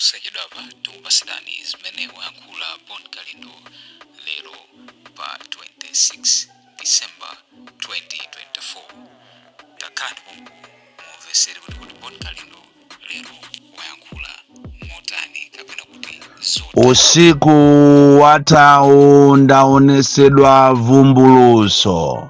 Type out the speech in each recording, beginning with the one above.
Posachedwapa tikupasirani zimene wayankhula Bon Kalindo lero pa 26 December 2024. Takhalani pompo mumvesere kuti Bon Kalindo lero wayankhula motani kapena kuti zotani. Usiku wathawu ndaonesedwa vumbuluso,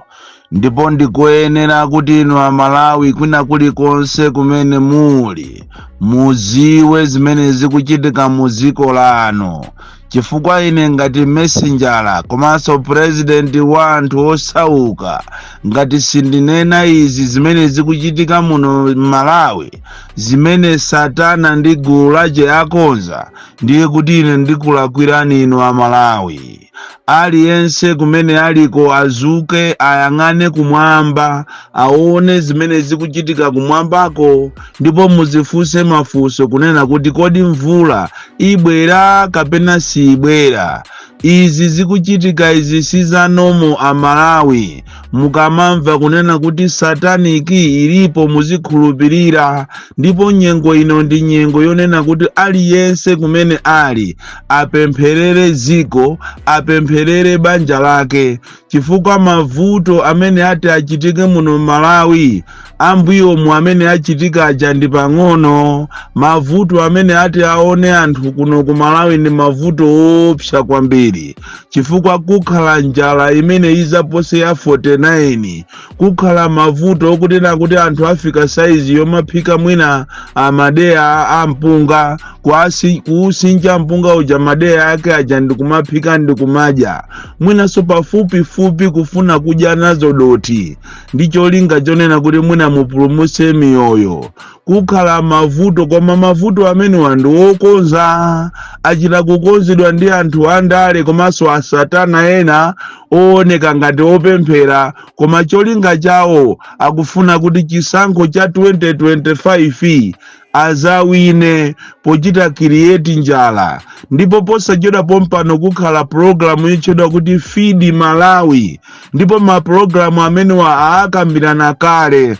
ndipo ndikuyenera kuti inu Amalawi kwina kulikonse kumene muli muziwe zimene zikuchitika mu dziko lanu, chifukwa ine ngati messenjera komanso purezidenti wa anthu osauka, ngati sindinena izi zimene zikuchitika muno Malawi, zimene Satana ndi gulu lace akonza, ndiye kuti ine ndikulakwirani inu Amalawi. Aliyense kumene aliko azuke, ayang'ane kumwamba, aone zimene zikuchitika kumwambako, ndipo muzifunse mafunso kunena kuti kodi mvula ibwera kapena sibwera? Izi zikuchitika izi si za normal. Amalawi, mukamamva kunena kuti satanic ilipo, muzikhulupirira. Ndipo nyengo ino ndi nyengo yonena kuti aliyense kumene ali apempherere dziko, apempherere banja lake, chifukwa mavuto amene ati achitike muno Malawi, ambuyomu amene achitika aja ndi pang'ono. Mavuto amene ati aone anthu kuno ku Malawi ndi mavuto opsa kwambiri, chifukwa kukhala njala imene izapose ya 49. Kukhala mavuto okutena kuti anthu afika saizi yomaphika mwina amadeya a mpunga, kuusinja mpunga uja, madeya ake aja, ndikumaphika ndikumadya, mwinanso pafupifupi kufuna kudya nazo doti, ndi cholinga chonena kuti mwina mupulumutse miyoyo. Kukhala mavuto, koma mavuto amenewa ndi wokonza, achita kukonzedwa ndi anthu andale komanso asatana ena ooneka ngati opemphera, koma cholinga chawo akufuna kuti chisankho cha 2025 azawine pochita create njala. Ndipo posachedwa pompano kukhala pulogalamu yotchedwa kuti Feed Malawi, ndipo mapulogalamu amenewa aakambirana kale.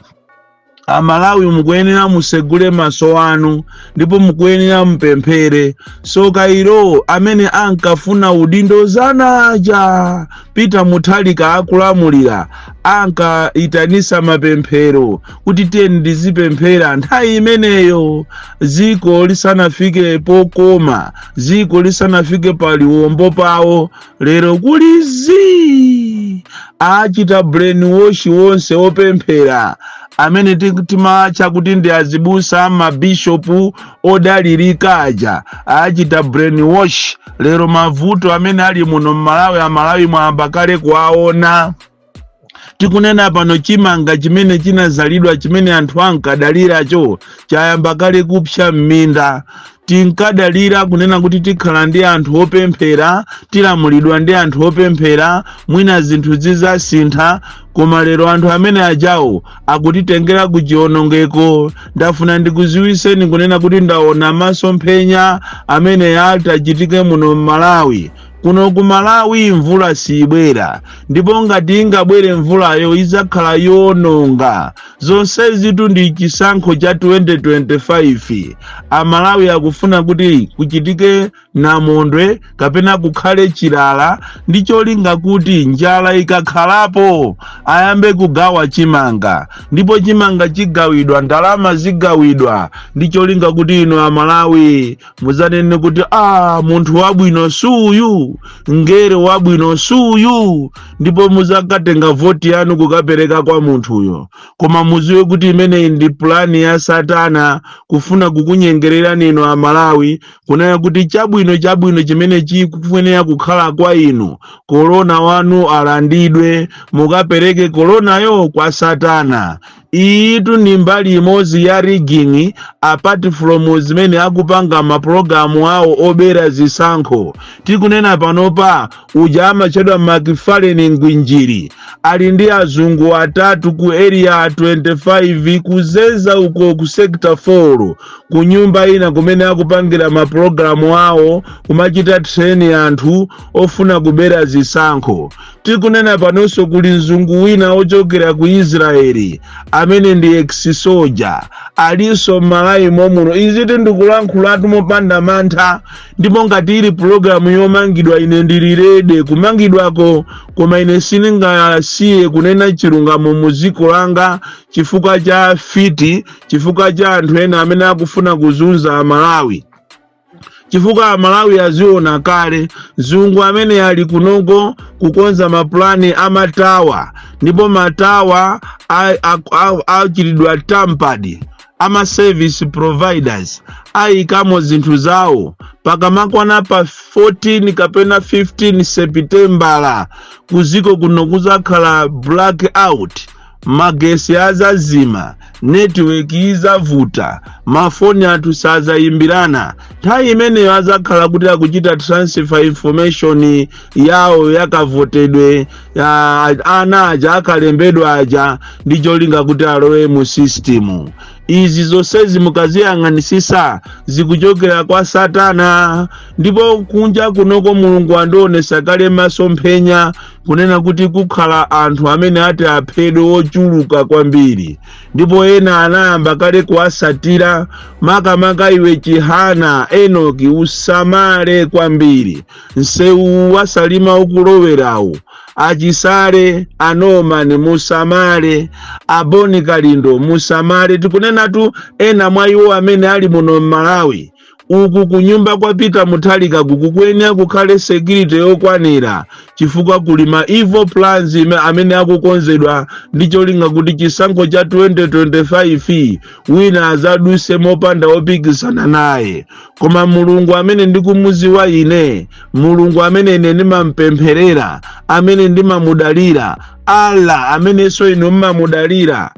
Amalawi, mukuyenera musegule maso anu ndipo mukuyenera mupemphere. Soka ilo amene ankafuna udindo zanaja Peter Mutharika akulamulira, ankaitanisa mapemphero kuti tiyeni ndizipemphera. Nthawi imeneyo ziko lisanafike pokoma, ziko lisanafike paliwombo pawo. Lero kuli zii, achita brainwash wonse opemphera amene timatcha kuti ndi azibusa, mabishopu odalirika aja, achita brainwash. Lero mavuto amene ali muno Mmalawi, Amalawi mwayamba kale kuwaona. Tikunena pano, chimanga chimene chinazalidwa, chimene anthu ankadaliracho, chayamba kale kupsa m'minda. Tinkadalira kunena kuti tikhala ndi anthu opemphera, tilamulidwa ndi anthu opemphera, mwina zinthu zizasintha, koma lero anthu amene ajawo akutitengera ku chiwonongeko. Ndafuna ndikuziwiseni kunena kuti ndaona masomphenya amene atachitike muno Mmalawi. Kuno ku Malawi mvula sibwera, ndipo ngati ingabwere mvulayo izakhala yononga. Zonsezitu ndi chisankho cha 2025. Amalawi akufuna kuti kuchitike namondwe kapena kukhale chilala, ndi cholinga kuti njala ikakhalapo ayambe kugawa chimanga, ndipo chimanga chigawidwa, ndalama zigawidwa, ndi cholinga kuti inu Amalawi muzanene kuti a munthu wabwino suyu, ngere wabwino suyu, ndipo muzakatenga voti yanu kukapereka kwa munthuyo. Koma muziwe kuti imeneyi ndi pulani ya Satana, kufuna kukunyengererani inu Amalawi, kunena kuti chabwino chabwino chimene chikufunika kukhala kwa inu, korona wanu alandidwe, mukapereke koronayo kwa Satana. Iyitu ndi mbali imodzi ya rigging, apart from zimene akupanga mapulogalamu awo obera zisankho. Tikunena panopa, uja amatchedwa Macfarlane Ngwinjiri. Ali ndi azungu atatu ku Area 25, kuzeza uko ku Sector 4, ku nyumba ina kumene akupangira mapulogalamu awo, kumachita train anthu ofuna kubera zisankho. Tikunena panonso kuli mzungu wina ochokera ku Israeli amene ndi ex-soldier, alinso m'Malawi momuno. Izi tindikulankhulatu mopanda mantha, ndipo ngati ili pulogalamu yomangidwa, ine ndili ready kumangidwako, koma ine sindingasiye kunena chilungamo mu dziko langa chifukwa cha fiti, chifukwa cha anthu ena amene akufuna kuzunza Amalawi, chifukwa Amalawi aziona kale. Mzungu amene ali kunoko kukonza mapulani amatawa, ndipo matawa achitidwa tampered, ama service providers ayikamo zinthu zawo. Pakamakwana pa 14 kapena 15 Sepitembala, kuziko kuno kuzakhala blackout, magesi azazima, network izavuta, mafoni anthu sazayimbirana. Nthawi imeneyo azakhala kuti akuchita transfer information yawo yakavotedwe ya ana aja akalembedwa aja, ndi cholinga kuti alowe mu system. Izi zonsezi mukaziyang'anisisa zikuchokera kwa Satana. Ndipo kunja kunoko Mulungu andionesa kale masomphenya kunena kuti kukhala anthu amene ati aphedwe ochuluka kwambiri, ndipo ena anayamba kale kuwasatira. Makamaka iwe Chihana Enoki, usamale kwambiri. Msewu wasalima ukulowerawu, achisale anomani musamale, aboni Kalindo musamale. Tikunenatu ena mwa iwo amene ali muno m'Malawi. Uku kunyumba kwa Peter Mutharika kuku kuyenera kukhale security yokwanira, chifukwa kuli ma evil plans amene akukonzedwa ndi cholinga kuti chisankho cha 2025 wina azaduse mopanda wopikisana naye. Koma Mulungu amene ndikumuziwa ine, Mulungu amene ine ndimampempherera, amene ndimamudalira, Allah amenenso inu mmamudalira,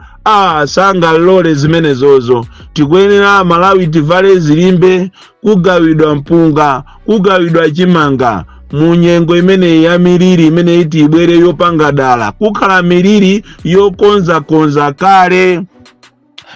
sangalole zimenezozo. Tikuyenera Amalawi tivale zilimbe. Kugawidwa mpunga, kugawidwa chimanga mu nyengo imeneyi ya miliri imene iti ibwere yopanga dala. Kukhala miliri yokonzakonza kale.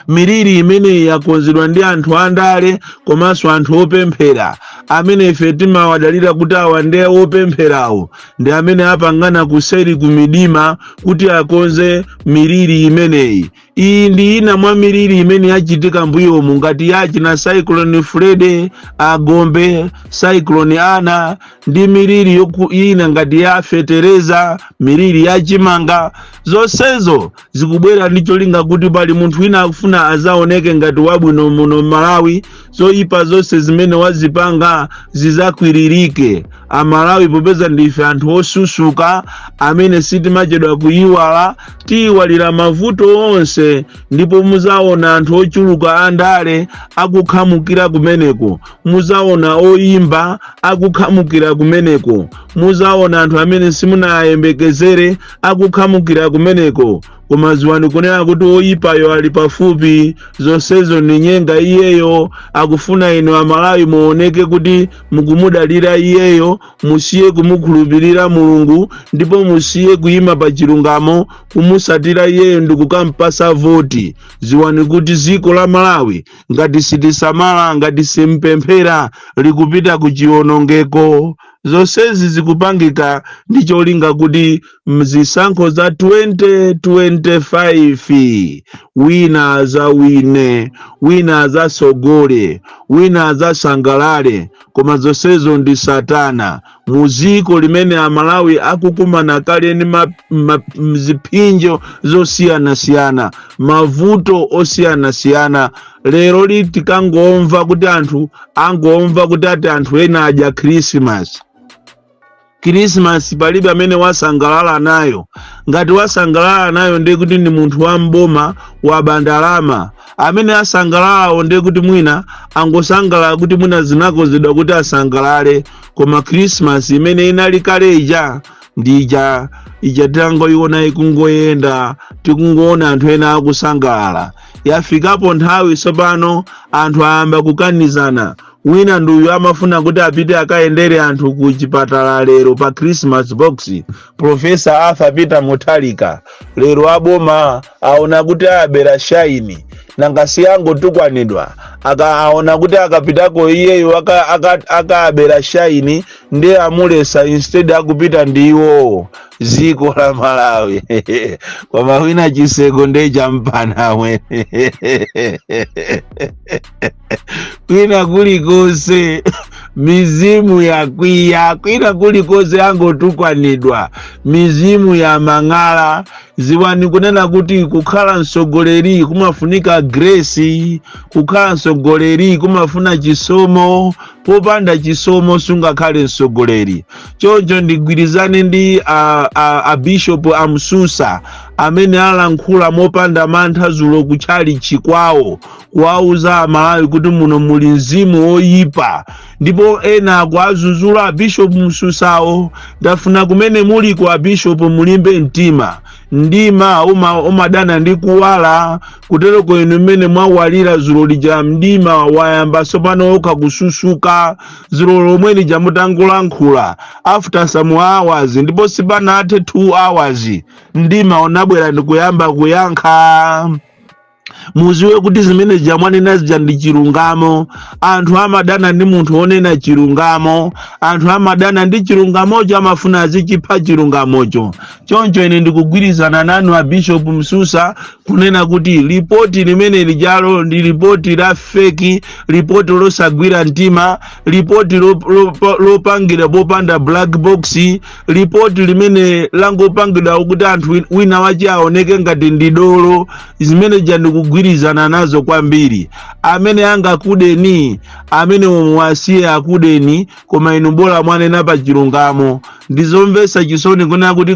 Miliri imeneyi yakonzedwa ndi anthu andale komanso anthu opemphera amene ife timawadalira kuti awa ndiye opempherawo, ndi amene apangana kuseri ku midima kuti akonze miliri imeneyi. Iyi ndi ina mwa miliri imene yachitika mbuyomu, ngati yachina Cyclone Freddy, Agombe, Cyclone Ana, ndi miliri ina ngati ya fetereza, miliri ya chimanga. Zonsezo zikubwera ndi cholinga kuti pali munthu wina akufuna azaoneke ngati wabwino muno Malawi, zoyipa zonse zimene wazipanga zizakwiririke. Amalawi, popeza ndife anthu osusuka amene sitimachedwa kuyiwala, tiyiwalira mavuto onse. Ndipo muzaona anthu ochuluka andale akukhamukira kumeneko, muzaona oyimba akukhamukira kumeneko, muzaona anthu amene simunayembekezere akukhamukira kumeneko. Koma ziwani kunena kuti oyipayo ali pafupi. Zonsezo ni nyenga. Iyeyo akufuna inu Amalawi muoneke kuti mukumudalira iyeyo, musiye kumukhulupirira Mulungu, ndipo musiye kuyima pa chilungamo, kumusatira iyeyo ndi kukampasa voti. Ziwani kuti dziko la Malawi, ngati sitisamala, ngati simpemphera, likupita ku chiwonongeko. Zonsezi zikupangika ndi cholinga kuti mzisankho za 2025 wina azawine, wina azasogole, wina azasangalale, koma zonsezo ndi Satana. Mu dziko limene Amalawi akukumana kale ndi ziphinjo zosiyanasiyana, mavuto osiyanasiyana, lero tikangomva kuti anthu angomva kuti ati anthu ena adya Christmas. Christmas palibe amene wasangalala nayo. Ngati wasangalala nayo, ndiye kuti ndi munthu wa mboma wa ndalama. Amene asangalalawo, ndiye kuti mwina angosangalala kuti mwina zinakonzedwa kuti asangalale. Koma Christmas imene inali kale ija ndi ija ija titangoiona ikungoyenda, tikungoona anthu ena akusangalala. Yafikapo nthawi tsopano anthu ayamba kukanizana. Wina ndi uyu amafuna kuti apite akayendere anthu ku chipatala lero pa Christmas box, Professor Arthur Peter Mutharika. Lero aboma aona kuti ayabera shine, nanga si angotukwanidwa. Aka aona kuti akapitako iyeyo akayabera shine, ndiye amulesa, instead akupita ndi iwowo. Dziko la Malawi, koma wina chiseko ndiye champana mwene. Kwina kulikonse mizimu yakwiya, kwina kulikonse angotukwanidwa, mizimu ya mang'ala. Ziwani kunena kuti kukhala mtsogoleri kumafunika grace, kukhala mtsogoleri kumafuna chisomo. Popanda chisomo sungakhale mtsogoleri. Choncho ndigwirizane ndi a Bishop Amsusa amene alankhula mopanda mantha zulo kutchalichi kwawo, kuwauza Amalawi kuti muno muli mzimu woyipa, ndipo ena akuazuzula a Bishop Msusawo. Ndafuna kumene muliko a Bishop mulimbe mtima. Mdima umadana ndi kuwala. Kutereko inu mmene mwawalira zulo lija, mdima wayamba tsopano okha kususuka. Zulo lomwe lija mutangolankhula, after some hours, ndipo sipanathe 2 hours, mdima unabwera ndikuyamba kuyankha. Muziwe kuti zimene zija mwanena zija ndi chilungamo. Anthu amadana ndi munthu wonena chilungamo. Anthu amadana ndi chilungamocho, amafuna azichipha chilungamocho. Choncho ine ndikugwirizana nanu a Bishop Msusa kunena kuti lipoti limene lijalo ndi lipoti la fake, lipoti losagwira mtima, lipoti lopangira popanda black box, lipoti limene langopangidwa kuti anthu wina wache aoneke ngati ndi dolo. Zimene ja ndikugwirizana nazo kwambiri. Amene angakudeni, amene muwasiye akudeni, koma inu bola mwanena pa chilungamo. Ndizomvetsa chisoni kunena kuti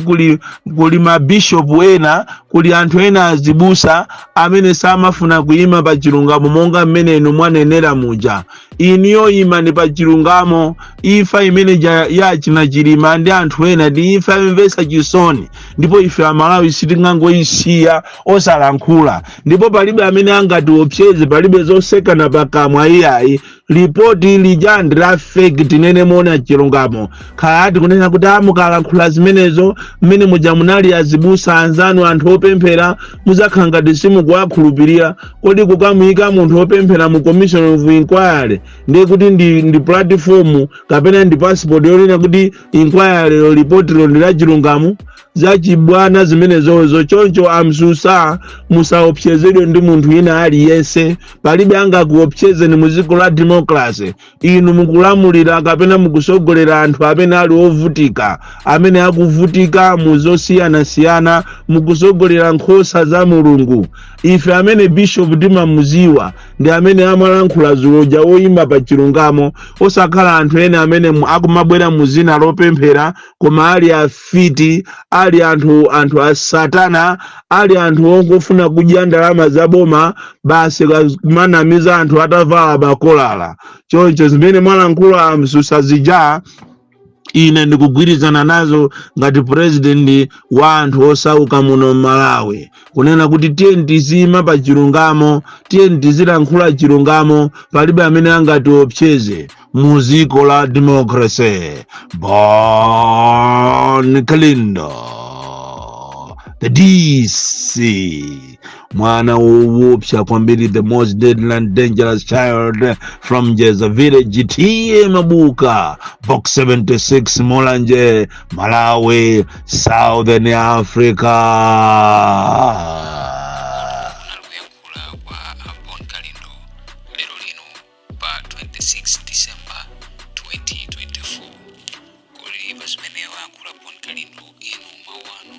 kuli mabishopu ena, kuli anthu ena azibusa amene samafuna kuyima pa chilungamo monga mmene inu mwanenera muja. Iniyo imani pa chilungamo. Imfa imene ya china Chilima ndi anthu ena ndi imfa yomvetsa chisoni, ndipo ife Amalawi sitingangoyisiya osalankhula, ndipo palibe amene angatiopseze, palibe zosekana pakamwa iyayi. Lipoti lija ndi la fake, tinene mona chilungamo. Kaya tikunena kuti amukalankhula zimenezo, mmene muja munali azibusa anzanu, anthu opemphera, muzakhala ngati simukuwakhulupirira. Kodi kukamuyika munthu opemphera mu commission of inquiry ndiye kuti ndi platform kapena ndi passport yonena kuti inquiry ripotilo ndi la chilungamo? Zachibwana zimenezozo. Choncho Amsusa, musaopsezedwe ndi munthu wina aliyense. Palibe angakuopsezeni mu dziko la democracy. Inu mukulamulira kapena mukusogolera anthu amene ali ovutika, amene akuvutika mu zosiyanasiyana. Mukusogolera nkhosa za Mulungu. Ife amene bishop timamuziwa ndi amene amalankhula zuloja, oyima pa chilungamo, osakhala anthu ena amene akumabwera mu zina lopemphera koma ali afiti, ali anthu a satana, ali anthu ongofuna kudya ndalama za boma basi, kumanamiza anthu atavala makolala. Choncho zimene mwalankhula Amsusa zija ine ndikugwirizana nazo ngati president wa anthu osauka muno m'Malawi, kunena kuti tiye tizima pa chilungamo, tiye tizilankhula chilungamo. Palibe amene angatiopseze mu dziko la democracy. Bon Kalindo, the DC, mwana woopsa kwambiri, the most deadly and dangerous child from Jeza village, T/A Mabuka, Box 76, Mulanje, Malawi, Southern Africa. Kunali kuyankhula kwa a Bon Kalindo lero lino pa 26 December 2024. Kodi pa zimene wayankhula Bon Kalindo, inu mawu anu